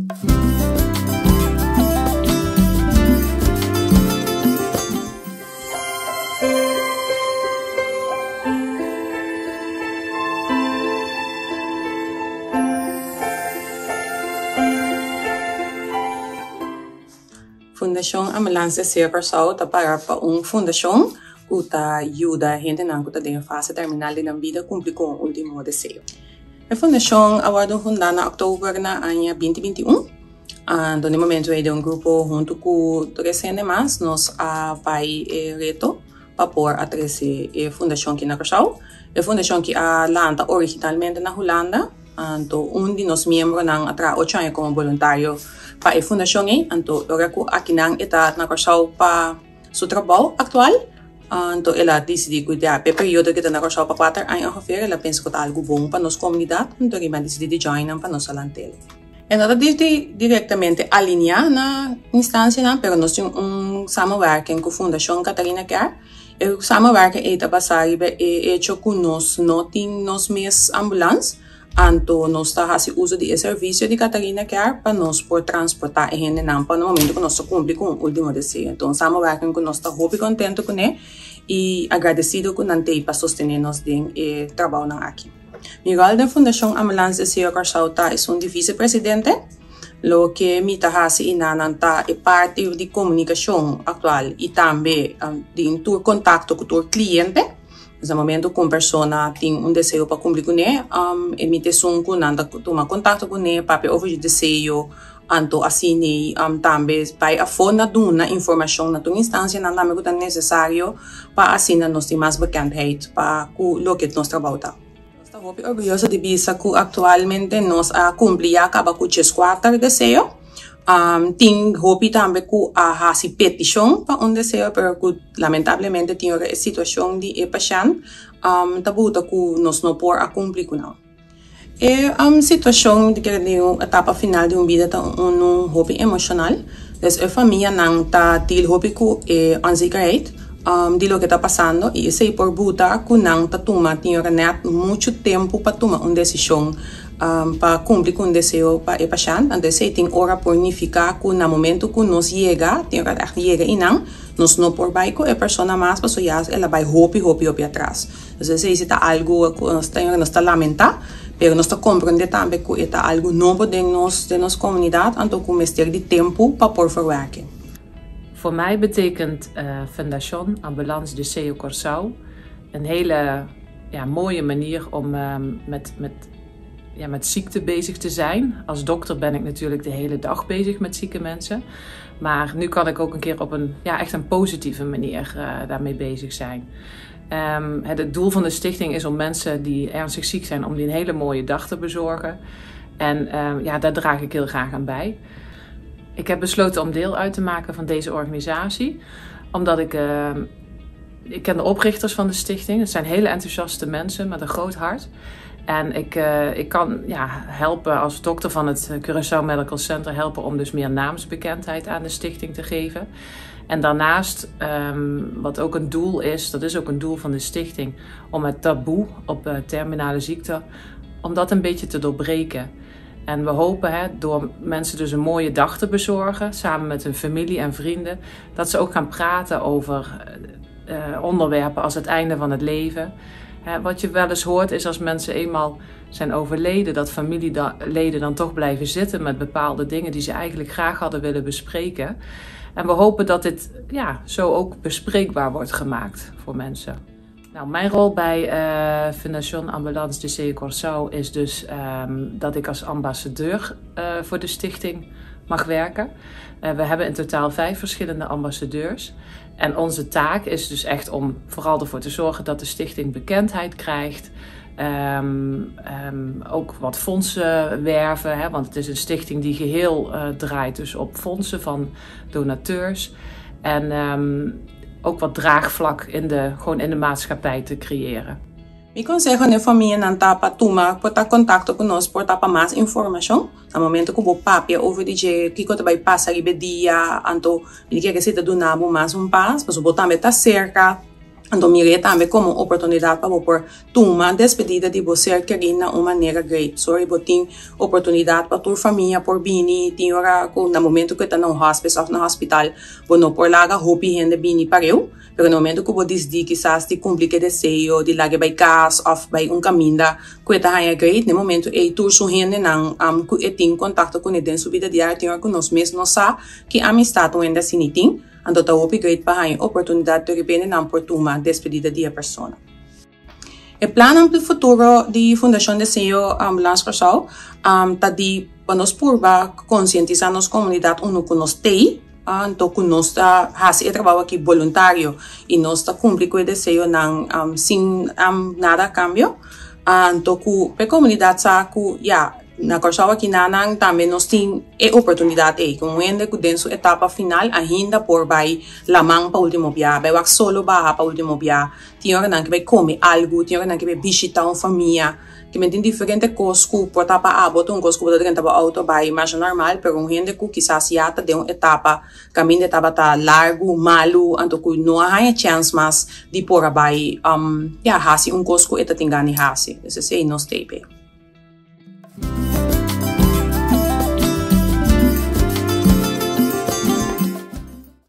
Fundashon Ambulans Deseo Kòrsou ta para pa un fundashon ku ta yuda hendenan ku ta den e fase terminal di nan bida kumpli ku un último deseo. E fundashon a wòrdu fundá na òktober na aña binti 21. Anto den momento ei den un grupo huntu ku tres hende mas nos a bai e reto pa por a trese e fundashon aki na Kòrsou. E fundashon aki a lanta originalmente na Hulanda. Anto un di nos miembronan a traha ocho aña komo boluntario pa e fundashon ei. Anto ora ku akinan e ta na Kòrsou pa su trabou aktual, anto el a disidí ku ya p'e periodo ku e ta na Kòrsou pa kuater aña ongeveer el a pensa ku ta algu bon pa nos komunidat, anto riba a disidí di join nan pa nos a lant'el. E no ta direktamente alineá na instansianan, pero nos tin un samenwerking ku Fundashon Catharina Care. E samenwerking ei ta basá riba e echo ku nos no tin nos mes ambulans, anto nos ta hasi uso di e servisio di Catharina Care pa nos por transportá e hendenan pa na momento ku nos ta kumpli ku un último deseo. Enton un samenwerking ku nos ta hopi kontentu kuné i agradesido ku nan t'ei pa sostené nos den e trabounan aki. Mi ròl den Fundashon Ambulans Deseo Kòrsou ta esun di visepresidente. Loke mi ta hasi i nanan ta e parti di komunikashon aktual i tambe den tur kontakto ku tur kliente. Na momento ku un persona tin un deseo pa kumpli kuné, e mi ta esun ku nan ta tuma kontakto kuné, papia over di deseo. Anto asina tambe bai afó na duna informashon na tur instansianan tambe ku ta nesesario pa asina nos tin mas bekendheid pa ku loke nos trabou ta. Nos ta hopi orguyoso di bisa ku aktualmente nos a kumpli ya kaba ku djeskuater deseo. Tin hopi tambe ku a hasi petishon pa un deseo pero ku lamentablemente tin ora e situashon di e pashènt ta buta ku nos no por a kumpli ku nan. E situashon di kere den un etapa final di un bida ta unu hopi emoshonal. Dus e famianan ta deal hopi ku e onzekerheid di loke ta pasando i esei por buta ku nan ta tuma tin ora nèt muchu tempu pa tuma un desishon pa kumpli ku un deseo pa e pashènt. Anto esei tin ora por nifiká ku na momentu ku nos yega, tin ora ègt yega einan, nos no por bai ku e persona mas pasobra ya el a bai hopi hopi hopi atras. Entonces esei si ta algu ku nos ta nos ta lamentá, pero nos ta komprendé tambe ku e ta algu nobo den nos den nos komunidat, anto ku mester di tempu pa por verwerke. Voor mij betekent Fundashon Ambulans Deseo Kòrsou een hele ja, mooie manier om met, met, ja, met ziekte bezig te zijn. Als dokter ben ik natuurlijk de hele dag bezig met zieke mensen. Maar nu kan ik ook een keer op een, ja, echt een positieve manier daarmee bezig zijn. Um, het, doel van de stichting is om mensen die ernstig ziek zijn, om die een hele mooie dag te bezorgen. En um, ja, daar draag ik heel graag aan bij. Ik heb besloten om deel uit te maken van deze organisatie, omdat ik, uh, ik ken de oprichters van de stichting. Het zijn hele enthousiaste mensen met een groot hart. En ik, uh, ik kan ja, helpen als dokter van het Curaçao Medical Center helpen om dus meer naamsbekendheid aan de stichting te geven. En daarnaast, um, wat ook een doel is, dat is ook een doel van de stichting, om het taboe op uh, terminale ziekte, om dat een beetje te doorbreken. En we hopen hè, door mensen dus een mooie dag te bezorgen, samen met hun familie en vrienden, dat ze ook gaan praten over uh, onderwerpen als het einde van het leven. Hè, wat je wel eens hoort is als mensen eenmaal zijn overleden, dat familieleden dan toch blijven zitten met bepaalde dingen die ze eigenlijk graag hadden willen bespreken. En we hopen dat dit ja, zo ook bespreekbaar wordt gemaakt voor mensen. Nou, mijn rol bij uh, Fundation Ambulance de Curaçao is dus um, dat ik als ambassadeur uh, voor de stichting mag werken. Uh, we hebben in totaal vijf verschillende ambassadeurs. En onze taak is dus echt om vooral ervoor te zorgen dat de stichting bekendheid krijgt. Um, um, ook wat fondsen werven, hè, want het is een stichting die geheel uh, draait dus op fondsen van donateurs. En um, ook wat draagvlak in de, gewoon in de maatschappij te creëren. Mi konseho na e famianan ta pa tuma por ta kontakto ku nos por ta pa mas informashon. Na momento ku bo papia over di dje kiko ta bai pasa riba e dia, anto mi di kere si ta duna bo mas un pas, pasobra bo tambe ta serka. Anto mir'é tambe komo un oportunidat pa bo por tuma despedida di bo ser kerí na un manera great. Sorry bo tin oportunidat pa tur famia por bini, tin ora ku na momento ku e ta na un hospice òf na hospital bo no por laga hopi hende bini pareu, pero na momento ku bo disdi kisas di kumpli ku e deseo di lag'e bai kas òf bai un kaminda ku e ta haña great, na e momento ei tur su hendenan ku e tin kontakto kuné den su bida diario tin ora ku nos mes no sa ki amistat un hende asina tin. Anto ta hopi great pa haña oportunidat di repente nan por tuma despedida di e persona. E plannan pa e futuro di Fundashon Deseo Ambulans Kòrsou ta di pa nos purba konsientisá nos komunidat unu ku nos t'ei, anto ku nos ta hasi e trabou aki boluntario i nos ta kumpli ku e deseonan sin nada a kambio. Anto ku pa e komunidat sa ku ya. Na Kòrsou aki nanan tambe nos tin e oportunidat ei, ku un hende ku den su etapa final ainda por bai laman pa ultimo bia, bai wak solo baha pa ultimo bia, tin ora nan ke bai kome algu, tin ora nan ke bai bishita un famia, ke men tin diferente kos ku por ta pa abo ta un kos ku bo ta drenta bo outo bai masha normal, pero un hende ku kisas ya ta den un etapa kaminda e tabata largu, malu, anto ku no a haña chèns mas di por a bai ya hasi un kos ku e ta tin gana di hasi. Esei nos ta ei p'e.